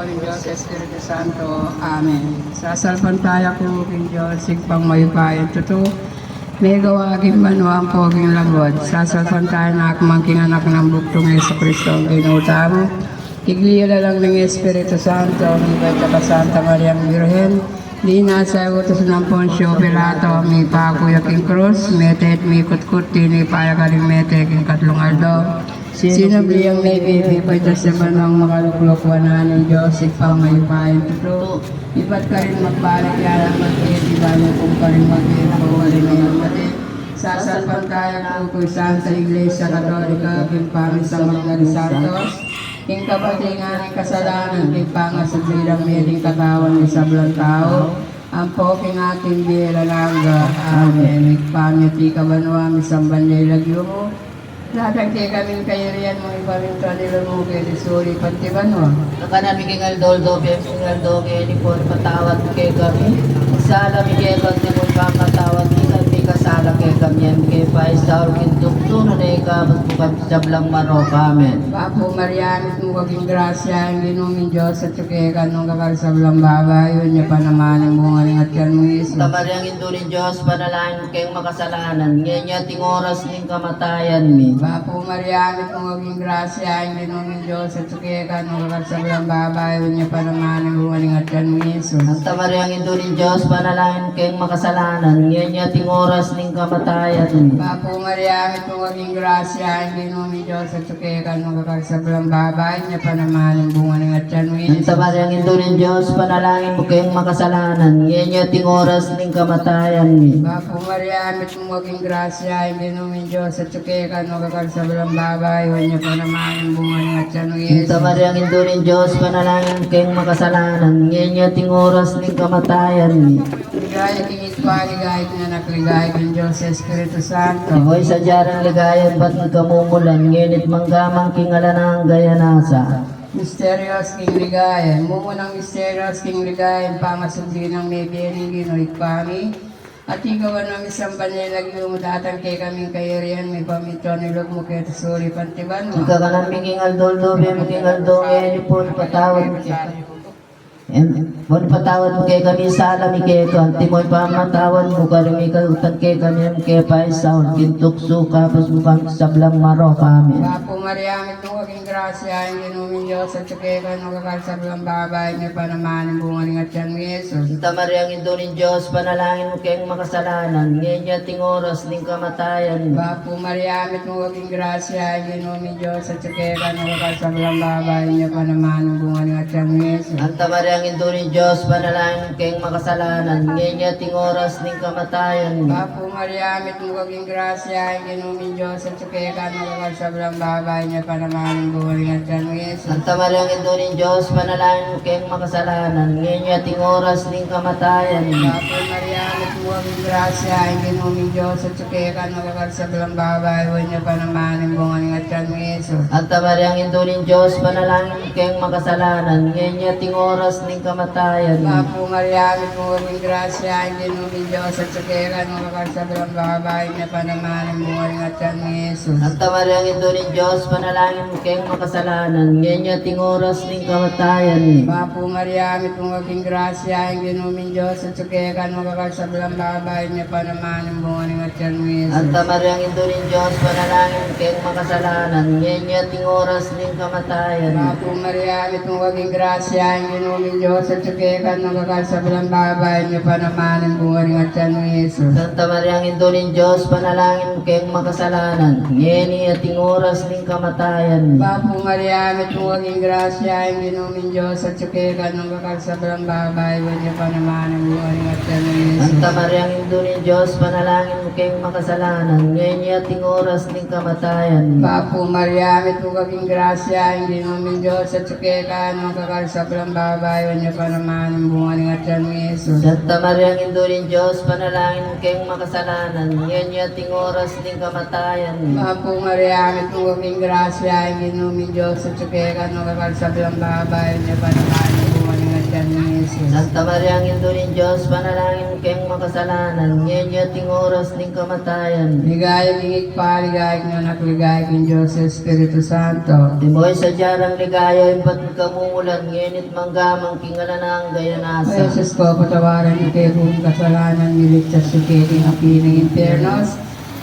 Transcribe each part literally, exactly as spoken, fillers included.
Ning Dios, Espiritu Santo. Amen. Sasalpantaya ku king Dios, Ibpang mayupaya at tutu, megawa king banua ampo king lagwad. Sasalpantaya na ku man king Anak nang bugtung, Jesucristo, Ginu tamu. Iglesia lang ning Espiritu Santo, mibat ya kang Santa Mariang Birhen, dinasa ya utus nang Poncio Pilato, mipaku ya king krus, mete at mikutkut, tinipa ya karing mete king katlung aldo. Sinubli yang mebie, mipaitas ya banuang makalukluk, wanan ning Dios, Ibpang mayupaya at tutu. Ibat karin magbalik ya king mabie, ibalik kung karing mabie, ibalik karin magbalik. Sasalpantaya ku king Santa Iglesia Katolika, king pamisamagna ding santos, king kapatad nang kasalanan, king pangasubli dang mie ding katawan ning sablang tau, ampo king ating bie alang angga. Amen. Ibpa mi atsu ka banua, misamban ya ing lagyu mu. Datang kekami ing kayarian mu, mipamintuan ing lub mu keti sulip anti banua. Ing kakanan mi king aldo-aldo, ibie mu king aldo ngeni, ampon ipatawad mu kekami ing sala mi keka, anti mu ing pamamatawad mi karing mikasala kekami, e mu ke paisaul king tuksu, nune ikabus mu kami king sablang marok. Amen. Bapu Maria, mitmu ka king grasya, ing Ginu ming Dios atsu keka, nuka ka karing sablang babai, nuan ya pa naman ing bunga ning atian mu, i Jesus. Santa Maria, Indu ning Dios, ipanalangin mu keng makasalanan, ngeni at ing oras ning kamatayan mi. Bapu Maria, mitmu ka king grasya, ing Ginu ming Dios atsu keka, nuka ka karing sablang babai, nuan ya pa naman ing bunga ning atian mu, i Jesus. Santa Maria, Indu ning Dios, ipanalangin mu keng makasalanan, ngeni at ing oras ning kamatayan mi. Bapu Maria, mitmu ka king grasya, ing Ginu ming Dios atsu keka, nuka ka karing sablang babai, nuan ya pa naman ing bunga ning atian mu, i Jesus. Santa Maria, Indu ning Dios, ipanalangin mu keng makasalanan, ngeni at ing oras ning kamatayan mi. Bapu Maria, mitmu ka king grasya, ing Ginu ming Dios atsu keka, nuka ka karing sablang babai, nuan ya pa naman ing bunga ning atian mu, i Jesus. Santa Maria, Indu ning Dios, ipanalangin mu keng makasalanan, ngeni at ing oras ning kamatayan mi. Ligaya king Ibpa, ligaya king Anak, ligaya king Dios Espiritu Santo. Ing sadya nang ligaya ibat ning kamumulan, ngeni at mangga man king alang angga. Amen. Misterios king ligaya. Mumunang misterios king ligaya, ing pangasubli nang mebie ning Ginu, Ibpa mi, atsu ka banua, misamban ya ing lagyu mu, datang kekami ing kayarian mu, mipamintuan ing lub mu keti sulip anti banua. Ing kakanan mi king aldo-aldo, ibie mu king aldo ngeni, ampon ipatawad mu kekami, ampon ipatawad mu kekami ing sala mi keka, anti mu ing pamamatawad mu karing mikatutang kekami, e mu ke paisaul king tuksu, ikabus mu kami king sablang marok. Amen. Bapu Maria, mitmu ka king grasya, ing Ginu ming Dios atsu keka, nuka ka karing sablang babai, nuan ya pa naman ing bunga ning atian mu, i Jesus. Santa Maria, Indu ning Dios, ipanalangin mu keng makasalanan, ngeni at ing oras ning kamatayan mi. Bapu Maria, mitmu ka king grasya, ing Ginu ming Dios atsu keka, nuka ka karing sablang babai, nuan ya pa naman ing bunga ning atian mu, i Jesus. Santa Maria, Indu ning Dios, ipanalangin mu keng makasalanan, ngeni at ing oras ning kamatayan mi. Bapu Maria, mitmu ka king grasya, ing Ginu ming Dios atsu keka, nuka ka karing sablang babai, nuan ya pa naman ing bunga ning atian mu, i Jesus. Santa Maria, Indu ning Dios, ipanalangin mu keng makasalanan, ngeni at ing oras ning kamatayan mi. Bapu Maria, mitmu ka king grasya, ing Ginu ming Dios atsu keka, nuka ka karing sablang babai, nuan ya pa naman ing bunga ning atian mu, i Jesus. Santa Maria, Indu ning Dios, ipanalangin mu keng makasalanan, ngeni at ing oras ning kamatayan mi. Bapu Maria, mitmu ka king grasya, ing Ginu ming Dios atsu keka, nuka ka karing sablang babai, nuan ya pa naman ing bunga ning atian mu, i Jesus. Santa Maria, Indu ning Dios, ipanalangin mu keng makasalanan, ngeni at ing oras ning kamatayan mi. Bapu Maria, mitmu ka king grasya, ing Ginu ming Dios atsu keka, nuka ka karing sablang babai, nuan ya pa naman ing bunga ning atian mu, i Jesus. Santa Maria, Indu ning Dios, ipanalangin mu keng makasalanan, ngeni at ing oras ning kamatayan mi. Bapu Maria, mitmu ka king grasya, ing Ginu ming Dios atsu keka, nuka ka karing sablang babai, nuan ya pa naman ing bunga ning atian mu, i Jesus. Santa Maria, Indu ning Dios, ipanalangin mu keng makasalanan, ngeni at ing oras ning kamatayan mi. Bapu Maria, mitmu ka king grasya, ing Ginu ming Dios atsu keka, nuka ka karing sablang babai, nuan ya pa naman ing bunga ning atian mu, i Jesus. Santa Maria, Indu ning Dios, ipanalangin mu keng makasalanan, ngeni at ing oras ning kamatayan mi. Bapu Maria, mitmu ka king grasya, ing Ginu ming Dios atsu keka, nuka ka karing sablang babai, nuan ya pa naman ing bunga ning atian mu, i Jesus. Santa Maria, Indu ning Dios, ipanalangin mu keng makasalanan, ngeni at ing oras ning kamatayan mi. Bapu Maria, mitmu ka king grasya, ing Ginu ming Dios atsu keka, nuka ka karing sablang babai, nuan ya pa naman ing bunga ning atian Santa Maria, Indu ning Dios, ipanalangin mu keng makasalanan, ngeni at king oras ning kamatayan. Ligaya king Ibpa, ligaya king Anak, ligaya king Dios Espiritu Santo. Antimo ing sadya rang ligaya, ibat ning kamumulan, ngeni at mangga man king alang angga. O Jesus ko, patawaran mu ke pu ing kasalanan mi, ligtas mu ke king api ning impyerno.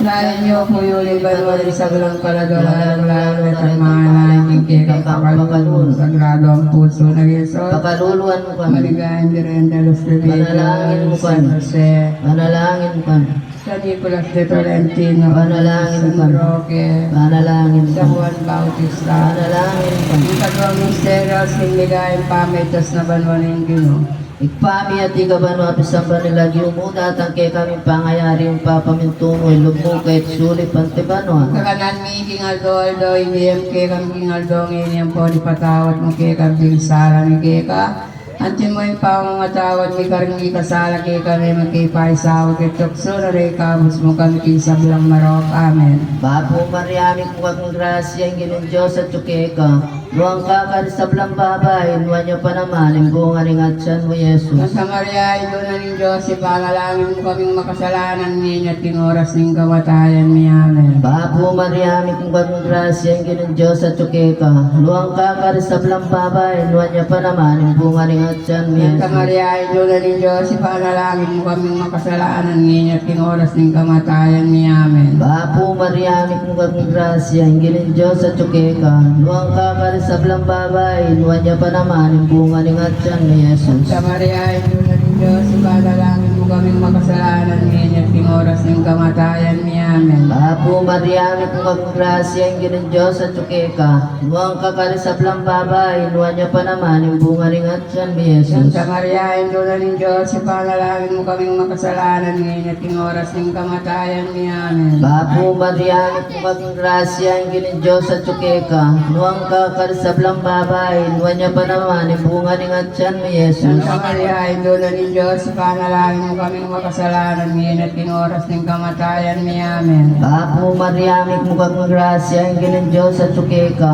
Layan yu pu ing banua king sablang paladua, lalung-lalu na retang mangailangan king kekang pakalulu. Sagrado ampong pusu nang Jesus, pakaluluan mu kami. Maligayang Birhen de los Remedios, ipanalangin mu kami. San Jose, ipanalangin mu kami. San Nicolas de Tolentino, ipanalangin mu kami. San Roque, ipanalangin mu kami. San Juan Bautista, ipanalangin mu kami. Ing kaduang misteryo ning ligaya, ing pamaitas na banua ning Ginu. Ibpa mi, atiu ka banua, misamban ya ing lagyu mu, datang kekami ing pangayari mu, mipamintuan ing lub mu keti sulip anti banua. Ing kakanan mi king aldo-aldo ibie mu kekami king aldo ngeni, ampon ipatawad mu kekami ing sala mi keka, antimo ing pamamatawad mi karing mikasala kekami, e mu ke paisaul king tuksu, nune ikabus mu kami king sablang marok. Amen. Bapu Maria, mitmu ka king grasya, ing Ginung Dios atyu keka. Nuan ka karing sablang babai, nuan ya pa naman ing bunga ning atyan mu, i Jesus. Santa Maria, Indu na ning Dios, ipanalangin mu kaming makasalanan, ngeni at king oras ning kamatayan mi. Amen. Bapu Maria, mitmu ka king grasya, ing Ginung Dios atyu keka. Nuan ka karing sablang babai, nuan ya pa naman ing bunga ning atyan mu, i Jesus. Santa Maria, Indu na ning Dios, ipanalangin mu kaming makasalanan, ngeni at king oras ning kamatayan mi. Amen. Bapu Maria, mitmu ka king grasya, ing Ginung Dios atyu keka. Nuan ka karing sablang babai, nuan ya pa naman ing bunga ning atyan mu, i Jesus. Santa Maria, Indu na ning Dios, ipanalangin mu kaming makasalanan, ngeni at king oras ning kamatayan mi. Amen. Bapu Maria, mitmu ka king grasya, ing Ginung Dios atyu keka. Nuan ka karing sablang babai, nuan ya pa naman ing bunga ning atyan mu, i Jesus. Santa Maria, Indu na ning Dios, ipanalangin mu kaming makasalanan, ngeni at king oras ning kamatayan mi. Amen. Bapu Maria, mitmu ka king grasya, ing Ginung Dios atyu keka. Nuan ka karing sablang babai, nuan ya pa naman ing bunga ning atyan mu, i Jesus. Santa Maria, Indu na ning Dios, ipanalangin mu kaming makasalanan, ngeni at king oras ning kamatayan mi. Amen. Bapu Maria, mitmu ka king grasya, ing Ginung Dios atyu keka.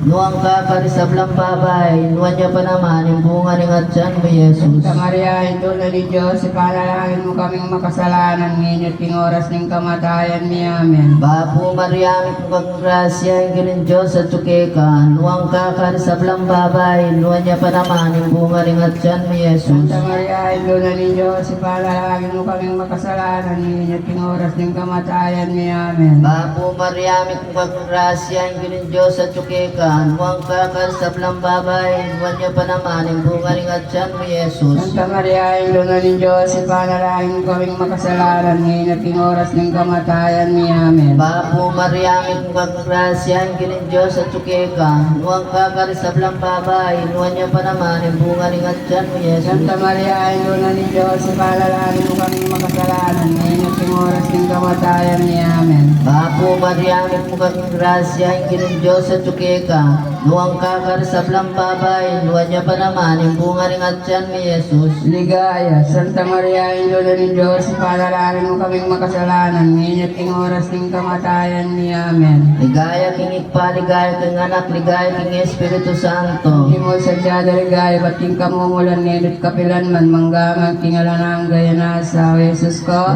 Nuan ka karing sablang babai, nuan ya pa naman ing bunga ning atyan mu, i Jesus. Santa Maria, Indu na ning Dios, ipanalangin mu kaming makasalanan, ngeni at king oras ning kamatayan mi. Amen. Bapu Maria, mitmu ka king grasya, ing Ginung Dios atyu keka. Nuan ka karing sablang babai, nuan ya pa naman ing bunga ning atyan mu, i Jesus. Santa Maria, Indu na ning Dios, ipanalangin mu kaming makasalanan, ngeni at king oras ning kamatayan mi. Amen. Bapu Maria, mitmu ka king grasya, ing Ginung Dios atyu keka. Nuan ka karing sablang babai, nuan ya pa naman ing bunga ning atyan mu, i Jesus. Santa Maria, Indu na ning Dios, ipanalangin mu kaming makasalanan, ngeni at king oras ning kamatayan mi. Amen. Bapu Maria, mitmu ka king grasya, ing Ginung Dios atyu keka. Nuan ka karing sablang babai, nuan ya pa naman ing bunga ning atyan mu, i Jesus. Santa Maria, Indu na ning Dios, ipanalangin mu kaming makasalanan, ngeni at king oras ning kamatayan mi. Amen. Bapu Maria, mitmu ka king grasya, ing Ginung Dios atyu keka. Nuan ka karing sablang babai, nuan ya pa naman ing bunga ning atyan mu, i Jesus. Ligaya. Santa Maria, Indu na ning Dios, ipanalangin mu kaming makasalanan, ngeni at king oras ning kamatayan mi. Amen. Ligaya king Ibpa, ligaya king Anak, ligaya king Espiritu Santo. Antimo ing sadya da ligaya, ibat king kamumulan, ngeni at kapilan man, mangga man king alang angga. Amen. O Jesus ko,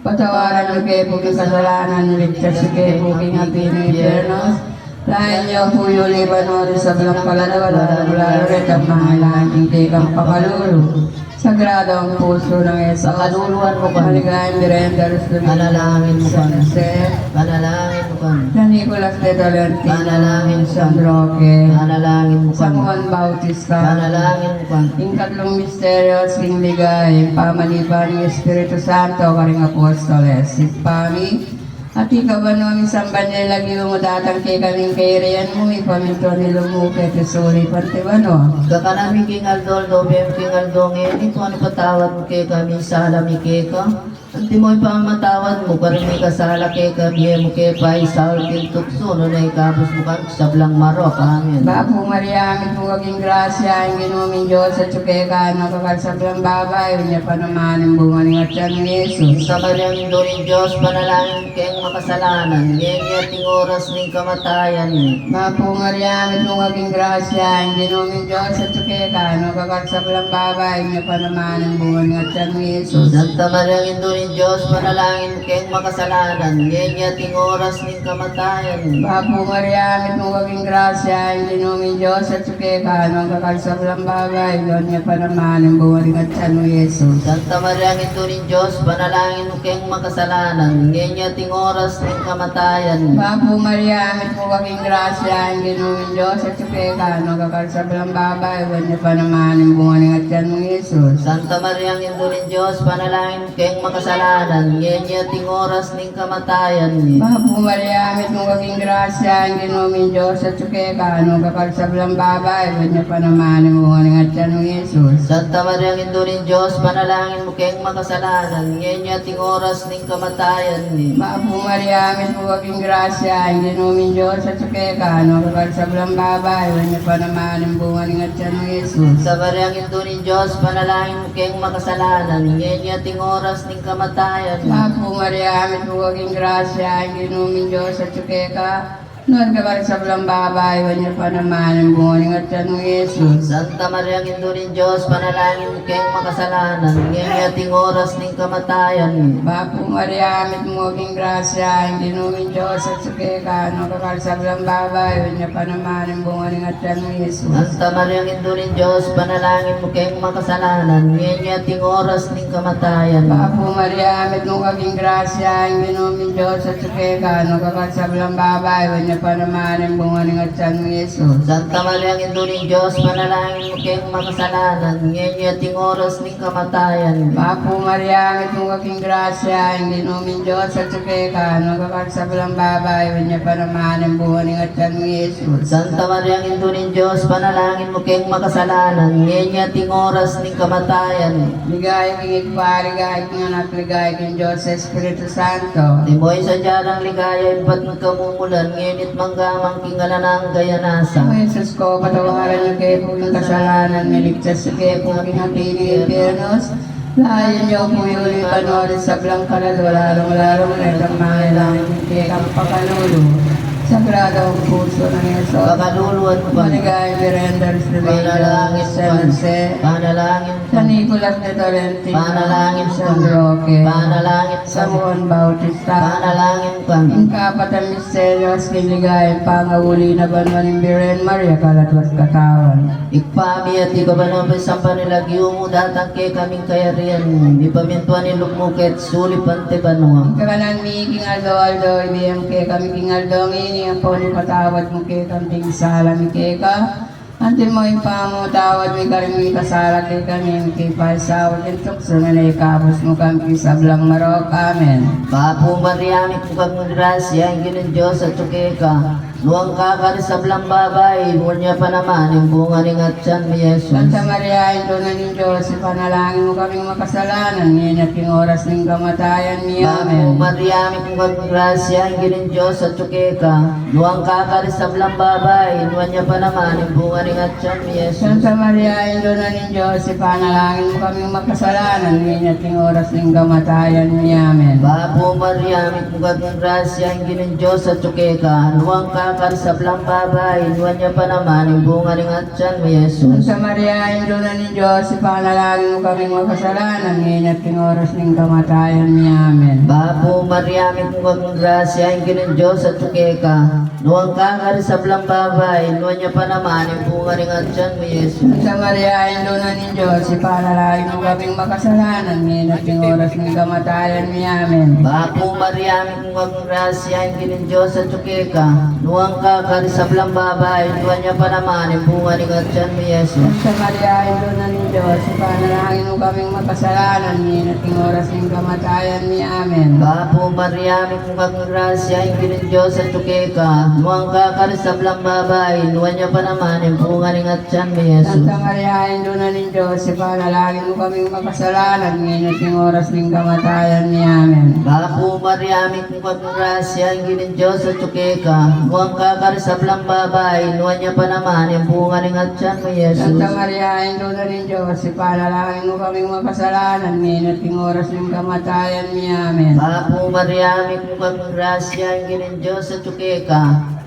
patawaran mu ke pu ing kasalanan mi, ligtas mu ke pu king api ning impyerno. Layan yu pu ing banua ring sablang paladua, lalung-lalu na retang mangailangan king kekang pakalulu. Sagrado ampong pusu nang Jesus, pakaluluan mu kami. Maligayang Birhen de los Remedios, panalangin mu kami. San Jose, panalangin mu kami. San Nicolas de Tolentino, panalangin mu kami. San Roque, panalangin mu kami. San Juan Bautista, panalangin mu kami. Ing katlung misteryo ning ligaya, ing pamanipa ning Espiritu Santo karing apostoles. Ibpa mi, atiu ka banua, misamban ya ing lagyu mu, datang kekami ing kayarian mu, mipamintuan ing lub mu keti sulip anti banua. Ing kakanan mi king aldo-aldo ibie mu king aldo ngeni, ampon ipatawad mu kekami ing sala mi keka, antimo ing pamamatawad mi karing mikasala kekami, e mu ke paisaul king tuksu, nune ikabus mu kami king sablang marok. Amen. Bapu Maria, mitmu ka king grasya, ing Ginu ming Dios atyu keka. Nuan ka karing sablang babai, nuan ya pa naman ing bunga ning atyan mu, i Jesus. Santa Maria, Indu ning Dios, ipanalangin mu keng makasalanan, ngeni at king oras ning kamatayan mi. Bapu Maria, mitmu ka king grasya, ing Ginu ming Dios atyu keka. Kanu kakal sablang babai, inya pa naman ing bunga ning atyan mu, Jesus. Santa Maria, Indu ning Dios, ipanalangin mu keng makasalanan, ngeni at king oras ning kamatayan. Bapu Maria, mitmu ka king grasya, ing Ginu ming Dios atyu keka, nuan ka karing sablang babai, nuan ya pa naman ing bunga ning atyan mu, Jesus. Santa Maria, Indu ning Dios, ipanalangin mu keng makasalanan, ngeni at king oras ning kamatayan. Bapu Maria, mitmu ka king grasya, ing Ginu ming Dios atyu keka, nuan ka karing sablang babai, nuan ya pa naman ing bunga ning atyan mu, Jesus. Santa Maria, Indu ning Dios, ipanalangin mu keng makasalanan, ngeni at king oras ning kamatayan mi. Bapu Maria, mitmu ka king grasya, ing Ginu ming Dios atyu keka, nuan ka karing sablang babai, nuan ya pa naman ing bunga ning atyan mu, Jesus. Santa Maria, Indu ning Dios, ipanalangin mu keng makasalanan, ngeni at king oras ning kamatayan mi. Bapu Maria, mitmu ka king grasya, ing Ginu ming Dios atyu keka, nuan ka karing sablang babai, nuan ya pa naman ing bunga ning atyan mu, Jesus. Santa Maria, Indu ning Dios, ipanalangin mu keng makasalanan, ngeni at king oras ning kamatayan mi. Bapu Maria, mitmu ka king grasya, ing Ginu ming Dios atyu keka, nuan ka karing sablang babai, nuan ya pa naman ing bunga ning atyan mu, Jesus. Santa Maria, Indu ning Dios, ipanalangin mu keng makasalanan, ngeni at king oras ning kamatayan mi. Bapu Maria, mitmu ka king grasya, ing Ginu ming Dios atyu keka, nuan ka karing sablang babai, nuan ya pa naman ing bunga ning atyan mu, Jesus. Santa Maria, Indu ning Dios, ipanalangin mu keng makasalanan, ngeni at king oras ning kamatayan. Bapu Maria, mitmu ka king grasya, ing Ginu ming Dios atyu keka, nuan ka karing sablang babai, nuan ya pa naman ing bunga ning atyan mu, Jesus. Santa Maria, Indu ning Dios, ipanalangin mu keng makasalanan, ngeni at king oras ning kamatayan. Bapu Maria, mitmu ka king grasya, ing Ginu ming Dios atyu keka, nuan ka karing sablang babai, nuan ya pa naman ing bunga ning atyan mu, Jesus. Santa Maria, Indu ning Dios, ipanalangin mu keng makasalanan, ngeni at king oras ning kamatayan. Ligaya king Ibpa, ligaya king Anak, ligaya king Dios Espiritu Santo. Antimo ing sadya nang ligaya ibat ning kamumulan, ngeni at mangga man king alang angga. O Jesus ku, patawaran yu ke pu ing kasalanan mi, iligtas yu ke pu king api ning impyernu, layan yu pu ing banua ring sablang kaladwa, lalung-lalu na itang mangailangan king kekang pakalulu. Sagrado Puso nang Jesus, pakaluluan mu kami. Maligayang Birhen da ris Remedios, ipanalangin mu kami. San Jose, ipanalangin mu kami. San Nicolas de Tolentino, ipanalangin mu kami. San Roque, ipanalangin mu kami. San Juan Bautista, ipanalangin mu kami. Ing kapat a misteryo king ligaya, ing pangauli na banua ning Birhen Maria, kaladwa't katawan. Ibpa mi, atiu ka banua, misamban ya ing lagyu mu, datang kekami ing kayarian mu, mipamintuan ing lub mu keti sulip anti banua. Ing kakanan mi king aldo-aldo ibie mu kekami king aldo ngeni, ampon ipatawad mu kekami ding sala mi keka, antimo ing pamamatawad mi karing mikasala kekami, e mu ke paisaul king tuksu, nune ikabus mu kami king sablang marok. Amen. Bapu Maria, mitmu ka king grasya, ing Ginung Dios atyu keka. Nuan ka karing sablang babai, nuan ya pa naman ing bunga ning atyan mu, i Jesus. Santa Maria, Indu na ning Dios, ipanalangin mu kaming makasalanan, ngeni at king oras ning kamatayan mi. Amen. Bapu Maria, mitmu ka king grasya, ing Ginung Dios atyu keka. Nuan ka karing sablang babai, nuan ya pa naman ing bunga ning atyan mu, i Jesus. Santa Maria, Indu na ning Dios, ipanalangin mu kaming makasalanan, ngeni at king oras ning kamatayan mi. Amen. Bapu Maria, mitmu ka king grasya, ing Ginung Dios atyu keka. Nuan ka karing sablang babai, nuan ya pa naman ing bunga ning atyan mu, i Jesus. Santa Maria, Indu na ning Dios, ipanalangin mu kaming makasalanan, ngeni at king oras ning kamatayan mi. Amen. Bapu Maria, mitmu ka king grasya, ing Ginung Dios atyu keka. Nuan ka karing sablang babai, nuan ya pa naman ing bunga ning atyan mu, i Jesus. Santa Maria, Indu na ning Dios, ipanalangin mu kaming makasalanan, ngeni at king oras ning kamatayan mi. Amen. Bapu Maria, mitmu ka king grasya, ing Ginung Dios atyu keka. Nuan ka karing sablang babai, nuan ya pa naman ing bunga ning atyan mu, i Jesus. Santa Maria, Indu na ning Dios, ipanalangin mu kaming makasalanan, ngeni at king oras ning kamatayan mi. Amen. Bapu Maria, mitmu ka king grasya, ing Ginung Dios atyu keka. Nuan ka karing sablang babai, nuan ya pa naman ing bunga ning atyan mu, i Jesus. Santa Maria, Indu na ning Dios, ipanalangin mu kaming makasalanan, ngeni at king oras ning kamatayan mi. Amen. Bapu Maria, mitmu ka king grasya, ing Ginung Dios atyu keka. Nuan ka karing sablang babai, nuan ya pa naman ing bunga ning atyan mu, i Jesus. Santa Maria, Indu na ning Dios, ipanalangin mu kaming makasalanan, ngeni at king oras ning kamatayan mi. Amen. Bapu Maria, mitmu ka king grasya, ing Ginung Dios atyu keka.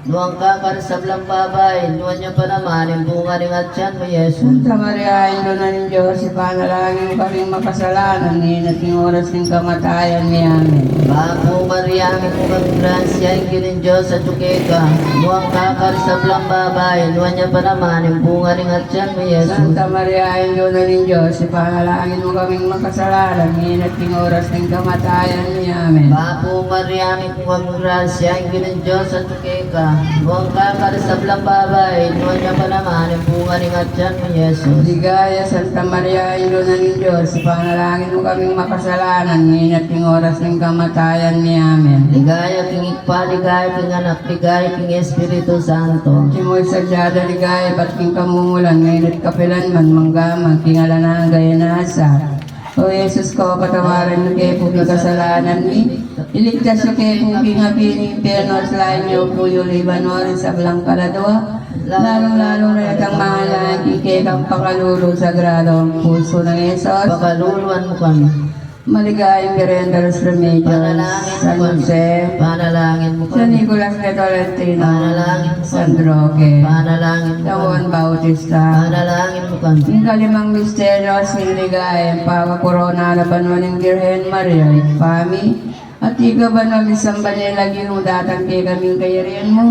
Nuan ka karing sablang babai, nuan ya pa naman ing bunga ning atian mu, Jesus. Santa Maria, Indu na ning Dios, ipanalangin mu kaming makasalanan, ngeni at king oras ning kamatayan mi. Amen. Bapu Maria, mitmu ka king grasya, ing Ginung Dios atyu keka. Nuan ka karing sablang babai, nuan ya pa naman ing bunga ning atian mu, Jesus. Santa Maria, Indu na ning Dios, ipanalangin mu kaming makasalanan, ngeni at king oras ning kamatayan mi. Amen. Bapu Maria, mitmu ka king grasya, ing Ginung Dios atyu keka. Nuan ka karing sablang babai, nuan ya pa naman ing bunga ning atian mu, Jesus. Ligaya, Santa Maria, Indu na ning Dios, ipanalangin mu kaming makasalanan, ngeni at king oras ning kamatayan mi. Amen. Ligaya king Ibpa, ligaya king Anak, ligaya king Espiritu Santo. Antimo ing sadya da ligaya ibat king kamumulan, ngeni at kapilan man, mangga man king alang angga. Amen. O Jesus ko, patawaran yu ke pu ing kasalanan mi, iligtas yu ke pu king api ning impyernu, at layu yu pu king banua ring sablang kaladua, lalung-lalu na retang mangailangan king kekang pakalulu. Sagrado Puso nang Jesus, pakaluluan mu kami. Maligayang Birhen de los Remedios, panalangin mu kami. San Jose, panalangin mu kami. San Nicolas de Tolentino, panalangin mu kami. San Roque, panalangin mu kami. San Juan Bautista, panalangin mu kami. Ing kalimang misteryo ning ligaya, ing pakakorona na banua ning Birhen Maria, Ibpa mi, atiu ka banua, misamban ya ing lagyu mu, datang kekami ing kayarian mu,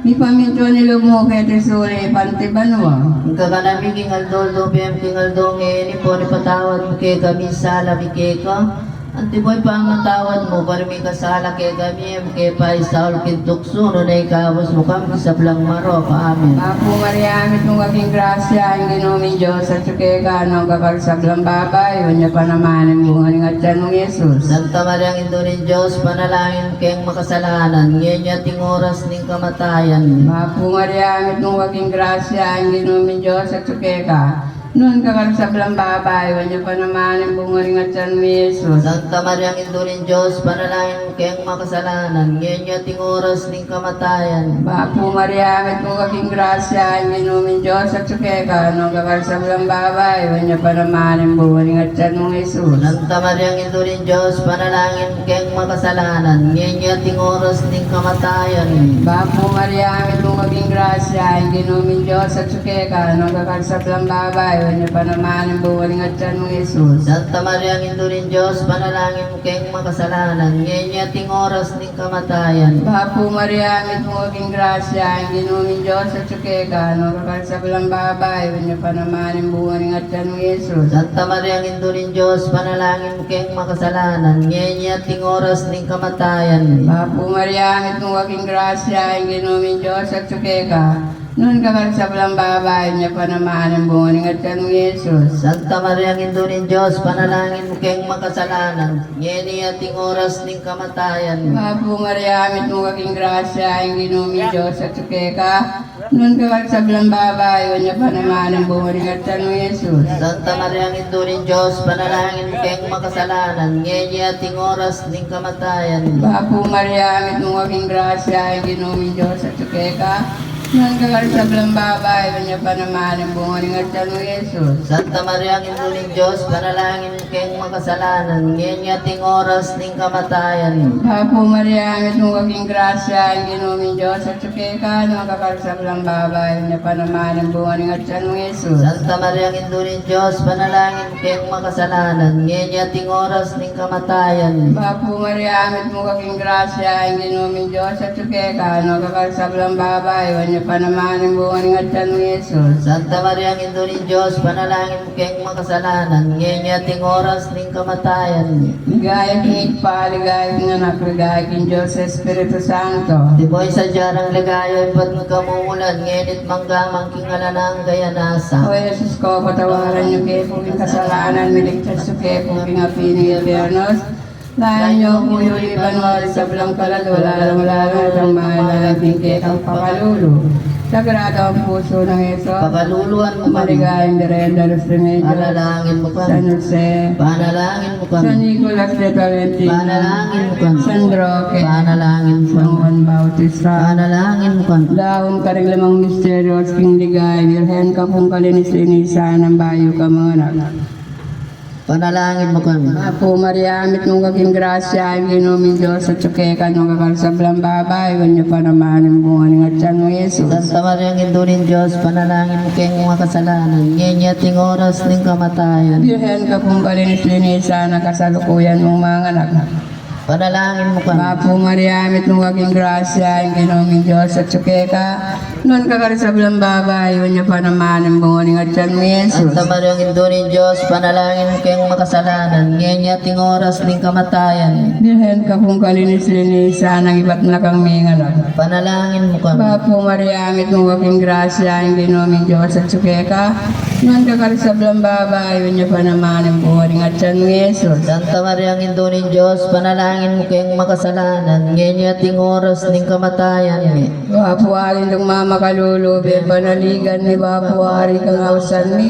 mipamintuan ing lub mu keti sulip anti banua. Ing kakanan mi king aldo-aldo ibie mu king aldo ngeni, ipatawad mu kekami ing sala mi keka, anti mo ing pamatawad mu karing mikasala kekami, e mu ke paisaul king tuksu, nune ikabus mu kami king sablang marok. Amen. Bapu Maria, mitmu ka king grasya, ing Ginu ming Dios atyu keka, nuan ka karing sablang babai, nuan ya pa naman ing bunga ning atian mung Jesus. Santa Maria, Indu ning Dios, ipanalangin mu keng makasalanan, ngeni at king oras ning kamatayan mi. Bapu Maria, mitmu ka king grasya, ing Ginu ming Dios atyu keka, nuan ka karing sablang babai, nuan ya pa naman ing bunga ning atian mung Jesus. Santa Maria, Indu ning Dios, ipanalangin mu keng makasalanan, ngeni at king oras ning kamatayan. Bapu Maria, mitmu ka king grasya, ing Ginu ming Dios atyu keka, nuan ka karing sablang babai, nuan ya pa naman ing bunga ning atian mung Jesus. Santa Maria, Indu ning Dios, ipanalangin mu keng makasalanan, ngeni at king oras ning kamatayan. Bapu Maria, mitmu ka king grasya, ing Ginu ming Dios atyu keka, nuan ka karing sablang babai, nuan ya pa naman ing bunga ning atian mung Jesus. Santa Maria, Indu ning Dios, ipanalangin mu keng makasalanan, ngeni at king oras ning kamatayan. Bapu Maria, mitmu ka king grasya, ing Ginu ming Dios atyu keka, nuan ka karing sablang babai, nuan ya pa naman ing bunga ning atian mung Jesus. Santa Maria, Indu ning Dios, ipanalangin mu keng makasalanan, ngeni at king oras ning kamatayan. Bapu Maria, mitmu ka king grasya, ing Ginu ming Dios atyu keka, nuan ka karing sablang babai, nuan ya pa naman ing bunga ning atian mung Jesus. Santa Maria, Indu ning Dios, ipanalangin mu keng makasalanan, ngeni at king oras ning kamatayan. Bapu Maria, mitmu ka king grasya, ing Ginu ming Dios atyu keka, nuan ka karing sablang babai, nuan ya pa naman ing bunga ning atian mung Jesus. Santa Maria, Indu ning Dios, ipanalangin mu keng makasalanan, ngeni at king oras ning kamatayan. Bapu Maria, mitmu ka king grasya, ing Ginu ming Dios atyu keka, nuan ka karing sablang babai, nuan ya pa naman ing bunga ning atian mung Jesus. Santa Maria, Indu ning Dios, ipanalangin mu keng makasalanan, ngeni at king oras ning kamatayan. Bapu Maria, mitmu ka king grasya, ing Ginu ming Dios atyu keka, nuan ka karing sablang babai, nuan ya pa naman ing bunga ning atian mung Jesus. Santa Maria, Indu ning Dios, ipanalangin mu keng makasalanan, ngeni at king oras ning kamatayan. Bapu Maria, mitmu ka king grasya, ing Ginu ming Dios atyu keka, nuan ka karing sablang babai, nuan ya pa naman ing bunga ning atian mung Jesus. Santa Maria, Indu ning Dios, ipanalangin mu keng makasalanan, ngeni at king oras ning kamatayan. Ligaya king Ibpa, ligaya king Anak, ligaya king Dios Espiritu Santo. Antimo ing sadya dang ligaya ibat king kamumulan, ngeni at mangga man king alang angga. Amen. O Jesus ko, patawaran yu ke pu ing kasalanan mi, iligtas yu ke pu king api ning impyernu, layan yu pu king banua ring sablang kaladua, lalung-lalu na retang mangailangan king kekang pakalulu. Sagrado Puso nang Jesus, pakaluluan mu kami. Maligayang Birhen de los Remedios, panalangin mu kami. San Jose, panalangin mu kami. San Nicolas de Tolentino, panalangin mu kami. San Roque, panalangin mu kami. San Juan Bautista, panalangin mu kami. Daun karing limang misteryo king ligaya, Birhen ka pung kalinis-linisan nang bayu kang manganak. Panalangin mu kami. Apu Maria, mitmu ka king grasya, ing Ginu ming Dios atyu keka, nuan ka karing sablang babai, nuan ya pa naman ing bunga ning atyan mu, Jesus. Santa Maria, Indu ning Dios, panalangin mu keng makasalanan, ngeni at king oras ning kamatayan. Birhen ka pung kalinis-linisan, a kasalukuyan mung manganak. Panalangin mu kami. Apu Maria, mitmu ka king grasya, ing Ginu ming Dios atyu keka, nuan ka karing sablang babai, nuan ya pa naman ing bunga ning atyan mu, Jesus. Santa Maria, Indu ning Dios, panalangin mu keng makasalanan, ngeni at king oras ning kamatayan. Birhen ka pung kalinis-linisan, nung ibat na kang minganak. Panalangin mu kami. Apu Maria, mitmu ka king grasya, ing Ginu ming Dios atyu keka, nuan ka karing sablang babai, nuan ya pa naman ing bunga ning atyan mu, Jesus. Santa Maria, Indu ning Dios, panalangin mu keng makasalanan, ngeni at king oras ning kamatayan mi. Bapu Ari, Indu ning mamakalulu, pepanaligan mi, Bapu Ari, ing ausan mi.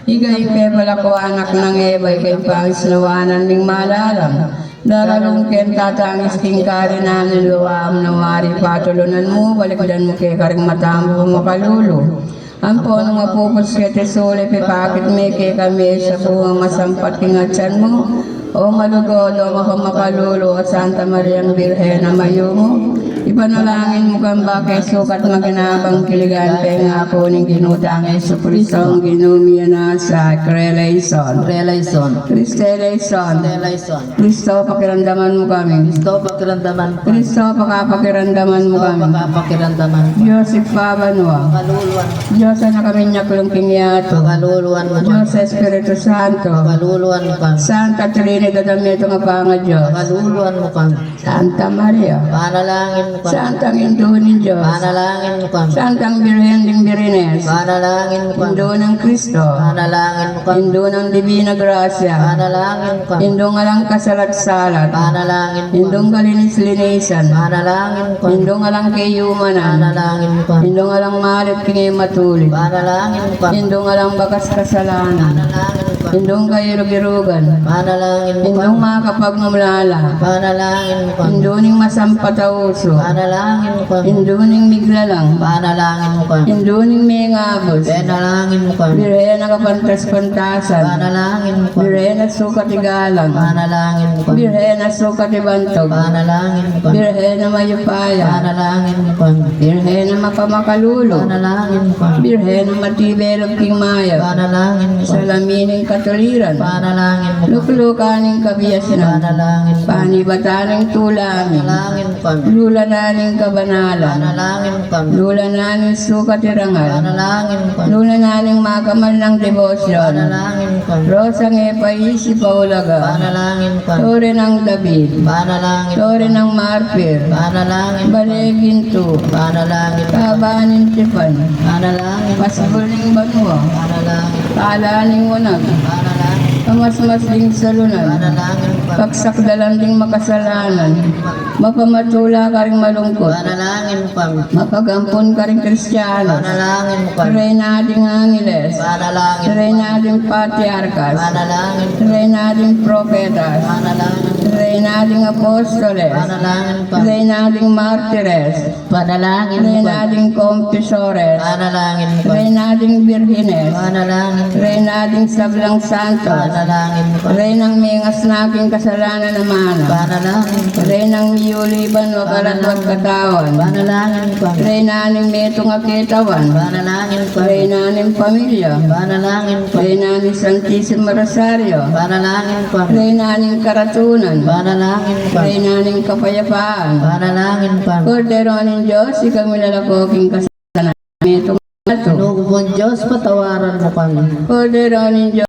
Ika ing pepalakwan nang Eva, ika ing pangisnawanan ming malalam. Daralung keng tatangis king karinan, ing lua mu na wari patulunan mu, balikdan mu keka ring mata mung makalulu. Ampon nung mapupus keti sulip, ipakit me kekami ing sablang masampat king atyan mu, o malugud, o mapamakalulu, o Santa Mariang Birhen a mayumu, ipanalangin mu kami ba keng sukat makinabang kiligan pengaku ning Ginu tang Jesucristo, Ginu mi. Nasa Kreleison. Kreleison. Kristeleison. Kristeleison. Kristo, pakiramdaman mu kami. Kristo, pakiramdaman mu kami. Kristo, pakapakiramdaman mu kami. Kristo, pakapakiramdaman mu kami. Dios Ibpa banua. Pakaluluan. Dios Anak a minyaklung king yatu. Pakaluluan mu kami. Dios Espiritu Santo. Pakaluluan mu kami. Santa Trinidad a metung a pangaDios. Pakaluluan mu kami. Santa Maria. Panalangin mu kami. Santang Indu ning Dios. Panalangin mu kami. Santang Birhen ding Birhenes. Panalangin mu kami. Indu nang Kristo. Panalangin mu kami. Indu nang Divina Gracia. Panalangin mu kami. Indung alang kasalat-salat. Panalangin mu kami. Indung kalinis-linisan. Panalangin mu kami. Indung alang kayumanan. Panalangin mu kami. Indung alang malit king e matulid. Panalangin mu kami. Indung alang bakas kasalanan. Panalangin mu kami. Indung kairugirugan. Panalangin mu kami. Indung makapagmulala. Panalangin mu kami. Indu ning masampat a usu. Panalangin mu kami. Indu ning miglalang. Panalangin mu kami. Indu ning mengabus. Panalangin mu kami. Birhen a kapantas-pantasan. Panalangin mu kami. Birhen a sukat igalang. Panalangin mu kami. Birhen a sukat ibantug. Panalangin mu kami. Birhen a mayupaya. Panalangin mu kami. Birhen a mapamakalulu. Panalangin mu kami. Birhen a matibe lub king mayap. Panalangin mu kami. Salamin ning katuliran. Panalangin mu kami. Luklukan ning kabiasnan. Panalangin mu kami. Panibatan ning tula mi. Panalangin mu kami. Lulanan ning kabanalan. Panalangin mu kami. Lulanan ning sukat irangal. Panalangin mu kami. Lulanan ning makamal nang debosyon. Panalangin mu kami. Rosang e paisip a ulaga. Panalangin mu kami. Tore nang David. Panalangin mu kami. Tore nang marpir. Panalangin mu kami. Bale gintu. Panalangin mu kami. Taba ning tipan. Panalangin mu kami. Pasbul ning banua. Panalangin mu kami. Pala ning unag. Panalangin mu kami. Pamasmas ding salunan. Panalangin mu kami. Pagsakdalan ding makasalanan. Mapamatula karing malungkut. Panalangin mu kami. Mapagampun karing Kristianos. Panalangin mu kami. Reyna ding angeles. Panalangin mu kami. Reyna ding patriarkas. Panalangin mu kami. Reyna ding propetas. Panalangin mu kami. Reyna ding apostoles. Panalangin mu kami. Reyna ding martires. Panalangin mu kami. Reyna ding confesores. Panalangin mu kami. Reyna ding birhenes. Panalangin mu kami. Reyna ding sablang santos. Panalangin mu kami. Reynang mengasna king kasalanan a mana. Panalangin mu kami. Reynang miyuli banua, kaladwa at katawan. Panalangin mu kami. Reyna ning metung a ketawan. Panalangin mu kami. Reyna ning pamilya. Panalangin mu kami. Reyna ning Santisimo Rosario. Panalangin mu kami. Reyna ning karatunan. Panalangin mu kami. Reyna ning kapayapaan. Panalangin mu kami. Kordero ning Dios, ika ing milalako king kasalanan a metung a yatu. Ginung Dios, patawaran mu kami. Kordero ning Dios,